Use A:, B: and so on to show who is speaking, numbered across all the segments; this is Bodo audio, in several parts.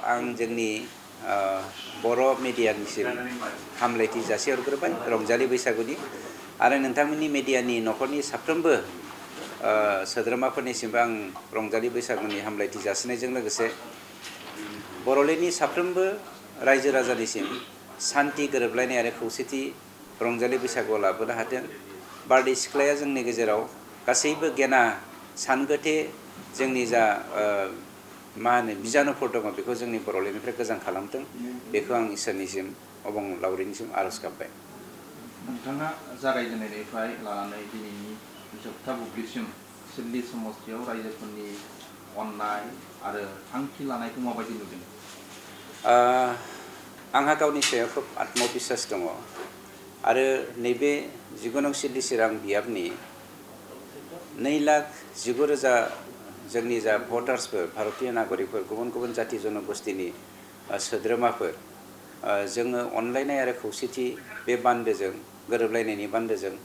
A: आं जोंनि बर' मिडियानिसिम हामलायथि जासिहरग्रोबाय रंजालि बैसागुनि आरो नोंथांमोननि मिडियानि न'खरनि साफ्रोमबो सोद्रोमाफोरनिसिमबो आं रंजालि बैसागुनि हामलायथि जासिनायजों लोगोसे बर'लेण्डनि साफ्रोमबो रायजो राजानिसिम सान्थि गोरोबलायनाय आरो खौसेथि रंजालि बैसागुआव लाबोनो हाथों। बारदै सिख्लाया जोंनि गेजेराव गासैबो गेना सानगोथे जोंनि जा मा होनो बिजानुफोर दङ बेखौ जोंनि बर'लेण्डनिफ्राय गोजान खालामथों, बेखौ आं इसोरनिसिम अबंलावरिनिसिम आर'ज गाबबाय।
B: नोंथाङा जागायजेननायनिफ्राय लानानै दिनैनि जोबथा बुब्लिसिम सिडली समस्तियाव रायजोफोरनि अननाय आरो थांखि लानायखौ माबायदि नुदों?
A: आंहा गावनि सायाव खोब आत्मबिश्वास दङ आरो नैबे 19 नं सिडली चिरां बियाबनि 2,19,000 जोंनि जा भटार्सफोर भारतीय नागरिकफोर गुबुन गुबुन जाति जनगोष्ठीनि सोद्रोमाफोर जोङो अनलायनाय आरो खौसेथि बे बान्दोजों गोरोबलायनायनि बान्दोजों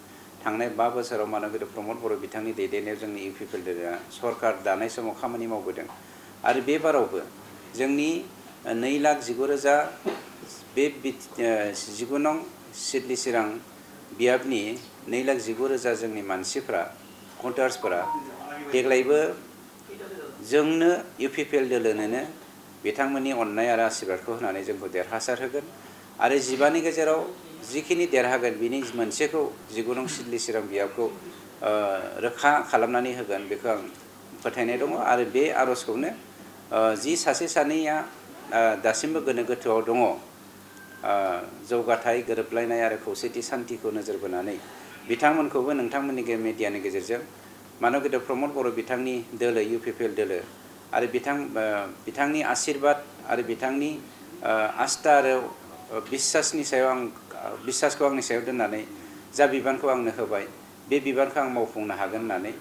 A: थांनाय 5 बोसोराव मानगोरिया प्रमद बर' बिथांनि दैदेननायाव जोंनि इउपिपिएलआ सरकार दानाय समाव खामानि मावबोदों आरो बे बारावबो जोंनि 2,19,000 बे 19 नं सिडली चिरां बियाबनि 2,19,000 जोंनि मानसिफ्रा भटार्सफोरा देग्लायबो जोंनो इउपिपिएल दोलोनोनो बिथांमोननि अननाय आरो आशीर्बादखौ होनानै जोंखौ देरहासार होगोन आरो 15नि गेजेराव जिखिनि देरहागोन बिनि मोनसेखौ 19 नं सिडली चिरां बियाबखौ रोखा खालामनानै होगोन बेखौ आं फोथायनाय दङ आरो बे आर'जखौनो जि सासे सानैया दासिमबो गोनो गोथोआव दङ जौगाथाय गोरोबलायनाय आरो खौसेथि सान्थिखौ नोजोर बोनानै बिथांमोनखौबो नोंथांमोननि मिडियानि गेजेरजों मानगोरिया प्रमद बर' बिथांनि दोलो इउपिपिएल दोलो आरो बिथांनि आशीर्बाद आरो बिथांनि आस्था आरो बिश्वासनि सायाव बिश्वासखौ आंनि सायाव दोननानै जा बिबानखौ आंनो होबाय बे बिबानखौ आं मावफुंनो हागोन होननानै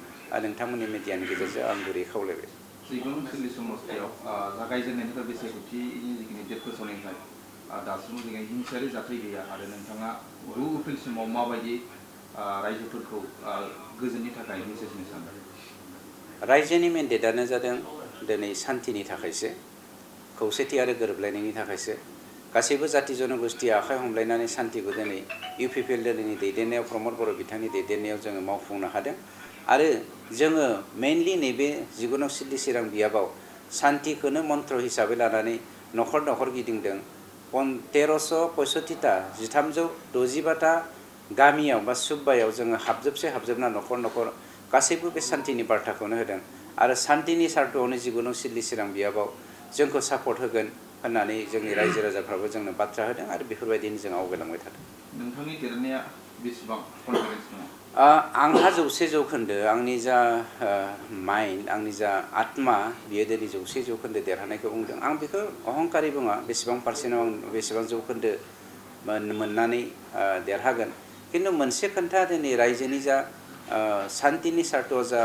A: नोंथांमोननि मिडियानि गेजेरजों आं गुरै खावलायबाय।
B: 19 नं सिडली समस्तियाव जागायजेननायनिफ्राय बेखेवथिनि जिखिनि डेट फोसावनायनिफ्राय दासिमबो जोंहा हिंसायारि जाथाय गैया आरो नोंथाङा 9 एप्रिलसिमाव माबायदि रायजोफोरखौ गोजोननि थाखाय मेसेज होनो सानदों?
A: रायजोनि मेन्डेटआनो जादों दिनै सान्थिनि थाखायसो, खौसेथि आरो गोरोबलायनायनि थाखायसो गासैबो जाति जनगोष्ठीया आखाइ हमलायनानै सान्थिखौ दिनै इउपिपिएल दोलोनि दैदेननायाव प्रमद बर' बिथांनि दैदेननायाव जोङो मावफुंनो हादों आरो जोङो मेइनलि नैबे 19 नं सिडली चिरां बियाबाव सान्थिखौनो मन्त्र हिसाबै लानानै न'खर न'खर गिदिंदों। 1365टा 1365टा गामियाव बा सुब्बायाव जोङो हाबजोबना न'खर न'खर गासैबो बे सान्थिनि बार्ताखौनो होदों आरो सान्थिनि सार्थआवनो 19 नं सिडली चिरां बियाबाव जोंखौ सापर्ट होगोन होननानै जोंनि रायजो राजाफ्राबो जोंनो बाथ्रा होदों आरो बेफोरबायदिनो जों आवगायलांबाय थादों।
B: नोंथांनि देरनाया बेसेबां कनफिडेन्स दङ?
A: आंहा 100% आंनि जा माइन्ड आंनि जा आत्मा बियो दिनै 100% देरहानायखौ बुंदों। आं बेखौ अहंकारि बुङा बेसेबां पार्सेन्टआव आं बेसेबां जौखोन्दो मोननानै देरहागोन, खिन्थु मोनसे खोन्था दिनै रायजोनि जा सान्थिनि सार्थआव जा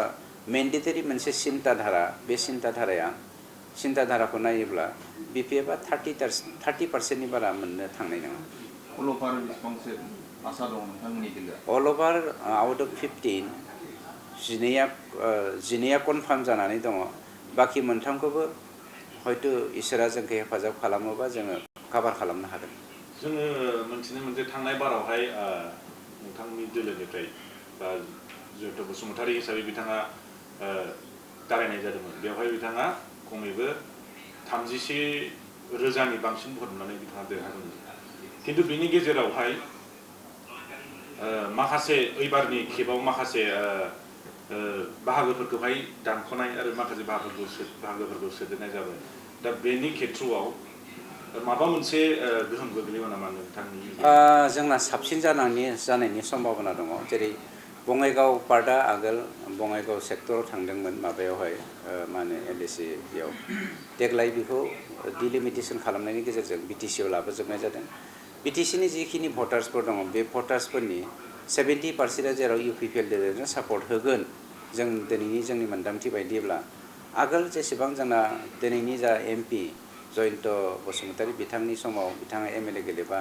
A: मेन्डेटरि मोनसे सिन्ताधारा बे सिन्ताधाराखौ नायोब्ला बिपिएफआ 30% बारा मोननो थांनाय नङा।
B: अल अभार बेसेबांसो आसा दं नोंथांमोननि दोलोआ?
A: अल अभार आउट अफ 15 12 कनफार्म जानानै दङ। बाखि मोनथामखौबो हयथ' इसोरा जोंखौ हेफाजाब खालामोबा जोङो काभार खालामनो हागोन।
C: जोङो मोनथिनो मोनदों थांनाय बारावहाय नोंथांनि दोलोनिफ्राय बा यख'थ बसुमतारी हिसाबै बिथाङा जागायनाय जादोंमोन। बेवहाय बिथाङा खमैबो 31,000नि बांसिन भट मोननानै बिथाङा देरहादोंमोन। खिन्थु बिनि गेजेरावहाय माखासे ओइबारनि खेबाव माखासे बाहागोफोरखौहाय दानख'नाय आरो माखासे बाहागोफोरखौ सोदेरनाय जाबाय। दा बेनि खेथ्रआव माबा मोनसे गोहोम गोग्लैयो नामा नोंथांनि?
A: जोंना साबसिन जानायनि सम्भावना दङ। जेरै बङाइगाव पार्टआ आगोल बङाइगाव सेक्टराव थांदोंमोन माबायावहाय मा होनो LAC बेयाव देग्लाय बेखौ डिलिमिटेसन खालामनायनि गेजेरजों बिटिसिआव लाबोजोबनाय जादों। बिटिसिनि जिखिनि भटार्सफोर दङ बे भटार्सफोरनि 70%आ जेराव इउपिपिएल दोलोनो सापर्ट होगोन। जों दिनैनि जोंनि मोन्दांथि बायदिब्ला आगोल जेसेबां जोंना दिनैनि जा MP जयन्त बसुमतारी बिथांनि समाव बिथाङा MLA गेलेबा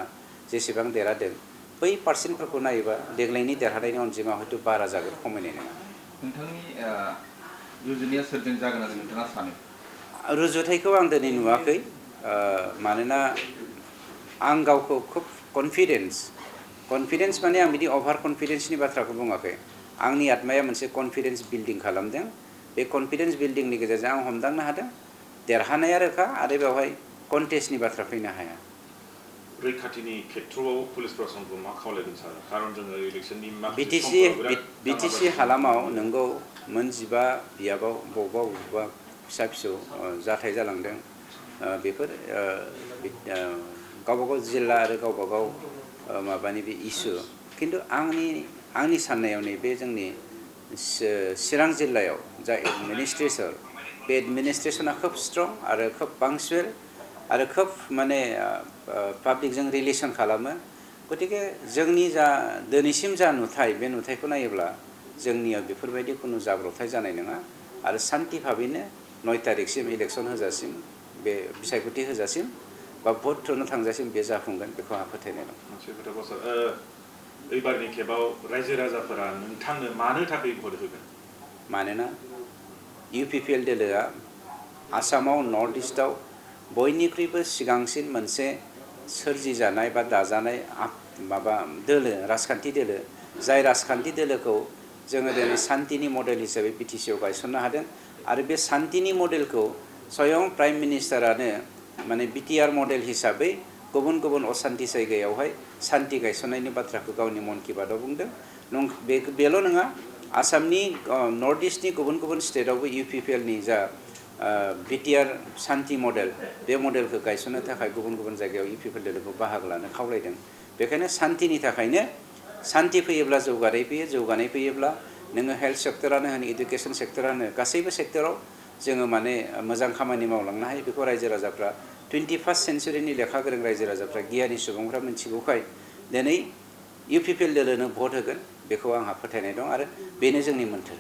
A: जेसेबां देरहादों बै पार्सेन्टफोरखौ नायोबा देग्लायनि देरहानायनि अनजिमा हयथ' बारा जागोन, खमायनाय नङा।
B: नोंथांनि रुजुनाया सोरजों जागोन होननानै नोंथाङा सानो?
A: रुजुथायखौ आं दिनै नुवाखै। मानोना आं गावखौ खुब कनफिडेन्स माने आं बिदि अभार कनफिडेन्सनि बाथ्राखौ बुङाखै आंनि आत्माया मोनसे कनफिडेन्स बिल्डिं खालामदों बे कनफिडेन्स बिल्डिंनि गेजेरजों आं हमदांनो हादों देरहानाया रोखा आरो बेवहाय कन्टेस्टनि बाथ्रा फैनो हाया
C: रैखाथिनि खेथ्रआव पुलिस प्रशासनखौ मा खावलायगोन सार खारन जोङो इलेक्सननि
A: बिटिसि हालामाव नोंगौ मोन 15 बियाबाव बबेबा फिसा फिसौ जाथाय जालांदों बेफोर गावबा गाव जिल्ला आरो गावबा गाव माबानि बे इसु किन्तु आंनि साननायाव नैबे जोंनि चिरां जिल्लायाव जा एडमिनिस्ट्रेसन बे एडमिनिस्ट्रेसना खोब स्ट्रं आरो खोब पांक्चुएल आरो खोब माने पाब्लिकजों रिलेसन खालामो गतिके जोंनि जा दिनैसिम जा नुथाय बे नुथायखौ नायोब्ला जोंनियाव बेफोरबायदि कुनु जाब्रबथाय जानाय नङा आरो शान्ति भाबैनो 9 तारिखसिम इलेक्सन होजासिम बे बिसायख'थि होजासिम बा भट थुनो थांजासिम बे जाफुंगोन बेखौ आं फोथायनाय दं
C: मोनसे खोथाखौ सार एबारनि खेबाव रायजो राजाफोरा नोंथांनो मानो थाखाय भट होगोन
A: मानोना UPPL दोलोआ आसामाव नर्थ इस्टआव बयनिख्रुइबो सिगांसिन मोनसे सोरजिजानाय बा दाजानाय माबा दोलो राजखान्थि दोलो जाय राजखान्थि दोलोखौ जोङो दिनै शान्तिनि मडेल हिसाबै बिटिसिआव गायसननो हादों आरो बे शान्तिनि मडेलखौ स्वयं प्राइम मिनिस्टारानो माने बिटिआर मडेल हिसाबै गुबुन गुबुन अशान्ति जायगायावहाय शान्ति गायसननायनि बाथ्राखौ गावनि मन की बातआव बुंदों बेल' नङा आसामनि नर्थ इस्टनि गुबुन गुबुन स्टेटआवबो UPPLनि जा बिटिआर शान्ति मडेल बे मडेलखौ गायसननो थाखाय गुबुन गुबुन जायगायाव UPPL दोलोखौ बाहागो लानो खावलायदों बेखायनो शान्तिनि थाखायनो शान्ति फैयोब्ला जौगानाय फैयो जौगानाय फैयोब्ला नोङो हेल्थ सेक्टरानो होन एडुकेसन सेक्टरानो गासैबो सेक्टराव जोङो माने मोजां खामानि मावलांनो हायो बेखौ रायजो राजाफ्रा 21st सेन्चुरिनि लेखा गोरों रायजो राजाफ्रा गियानि सुबुंफ्रा मिथिगौखाय दिनै UPPL दोलोनो भट होगोन बेखौ आंहा फोथायनाय दं आरो बेनो जोंनि मोन्थोर